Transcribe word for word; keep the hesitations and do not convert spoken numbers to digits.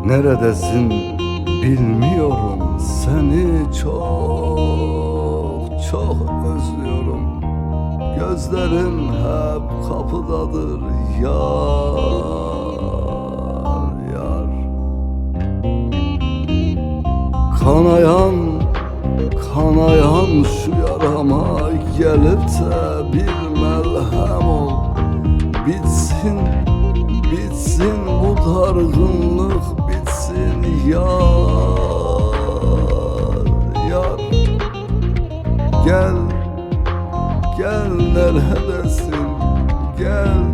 Neredesin bilmiyorum, seni çok çok özlüyorum. Gözlerim hep kapıdadır yar yar. Kanayan, kanayan şu yarama gelip de bir melhem ol. Bitsin, bitsin bu dargınlık, bitsin yar yar. Gel, gel neredesin? Gel,